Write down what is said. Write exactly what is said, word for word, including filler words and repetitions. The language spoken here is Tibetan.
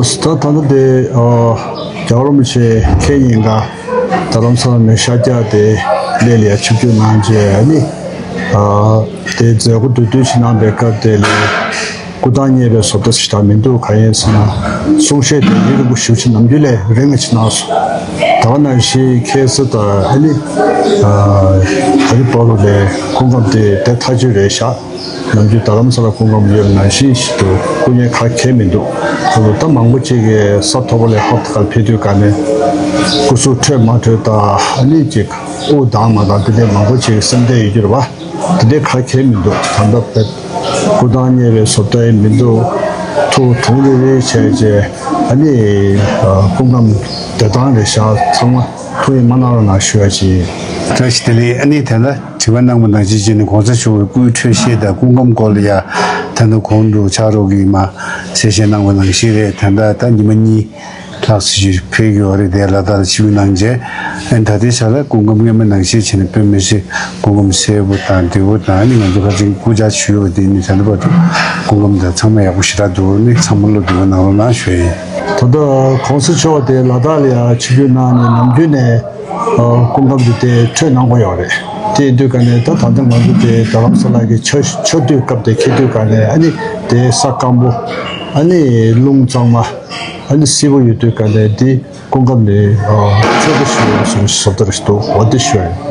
ད་ད་ལྟ་དེ་རྒྱལ་བ་རིན་པོ་ཆེ་ཁེ་ཉིན་ཀ་རྡ་རམ་ས་ལ་ནས་ཤར་རྒྱག་དེ་སླེབས་ལ་ཆིབས་བསྒྱུར་གནང་རྗེས་ཨ་ནི་དེ་མཛད་སྒོ་བསྡུ་སྡུད་བྱེད་གནང་པའི་སྐབས་དེ་ལ་སྐུ་ཐང་བརྙེས་པའི་བཟོ་ལྟ་ཞིག་ད་མི་འདུག་ག་ཡིན་ཟེར་ན་གསུང་བཤད་དེ་ཡུན་རིང་པོ་ཞེ་པོ་ཅིག་ནམ་རྒྱུན་ལས་རིང་ངེ་ཅིག་གནང་སོང་། ད་ག་ནང་བཞིན་ཁ་སང་ད་ཨ་ནི་ད་རི་པ་ལོ་ལས་སྐུ་ཁམས་དེ་དེ་ཐག་ཆོད་རེད་ཤག་ནམ་རྒྱུན་རྡ་རམ་ས་ལ་སྐུ་ཁམས་ཡོད་ནང་བཞིན་ཞིག་ཏུ་སྐུ་ངལ་ག་གེ་མི་འདུག་ཁོ་ལོ་ད་མང་པོ་ཅིག་གིས་ས་མཐོ་པོ་ལས་ཧབ་ཏེ་གར་ཕེབས་དུས་ག་ནས་སྐུ་གཟུགས་འཕྲོད་མ་འཕྲོད་དང་ཨ་ནི་ཅིག་དབུགས་འདང་མ་འདང་དེ་འདྲའི་མང་པོ་ཅིག་སེམས་ཁྲལ་ཡོད་རྒྱུ་རེད་བ། དེ་འདྲའི་ག་གེ་མི་འདུག་ད་ལྟ་བེད་སྐུ་ཐང་བརྙེས་པའི་བཟོ་ལྟ་ཡང་མི་འདུག་ཐུགས་དུང་རེ་རེ་བྱས་རྗེས་ཨ་ནི་སྐུ་ཁམས་བདེ་ཐང་རེད་ཤག་ཚང་མ་ཐུགས་ཡིད་མ་གནང་རོགས་གནང་ཞུ་ཡ་ཅིག་བཀྲ་ཤིས་བདེ་ལེགས། ཨ་ནི་ད་ལྟ་དྲི་བ་གནང་བ་ནང་བཞིན་བྱས་ནས་གོང་ས་མཆོག་གི་སྐུའི་འཕྲོད་བཞེས་དང་སྐུ་ཁམས་སྐོར་ལ་ཡ་ད་ལྟ་གོང་དུ་ཕྱག་རོགས་ཀྱིས་མ་གསལ་བཤད་གནང་བ་ནང་བཞིན་རེད། ད་ལྟ་ད་ཉི་མ་གཉིས་ལྷག་ཙམ་ཞིག་ཕེབས་ཀྱི་ཡོད་རེད། དེ་ལ་ད་ཆིབས་བསྒྱུར་གནང་རྗེས་ཨ་ནི་ད་ལྟའི་ཆ་ལ་སྐུ་ཁམས་སྔོན་མ་ནང་བཞིན་བྱས་ནས་དཔེ་མི་སྲིད་སྐུ་ཁམས་གསལ་པོ་དང་བདེ་པོ་དང་ཨ་ནི་ང་ཚོ་ཁ་ཅིག་སྐུ་ཕྱག་ཞུས་ཡོད་པ་དེ་ནི་ད་ལྟ་བར་དུ་སྐུ་ཁམས་དང་ཚང་མ་ཡག་པོ་ཞེ་དྲག་འདུག་ནི་ཚང་མ་བློ་བདེ་པོ་གནང་རོགས་གནང་ཞུ་ཡ་ཡིན། ད་ལྟ་གོང་ས་མཆོག་དེ་ལ་དྭགས་ལ་ཡང་ཆིབས་བསྒྱུར་གནང་ནས་ནམ་རྒྱུན་ནས་ཨ་སྐུ་ཁམས་དེ་དེ་འཕྲོད་གནང་གི་ཡོད་རེད། དེ་ཡིན་དུས་ག་ནས་ད་ད་ལྟ་ང་ཚོ་དེ་རྡ་རམ་ས་ལ་གི་ཆར་ཆར་དུས་སྐབས་དེ་འཁེལ་དུས་ག་ནས་ཨ་ནི་དེ་ས་སྐམ་པོ་ཨ་ནི་རླུང་གཙང་མ་ཨ་ནི་བསིལ་པོ་ཡོད་དུས་ག་ནས་དེ་སྐུ་ཁམས་ནས་ཨ་འཕྲོད་པོ་ཞིག་ཡོད་པ་བཟོ་ལྟ་རེ་ཞིག་འདུག་འོ་དེ་ཞུ་ཡ་ཡིན།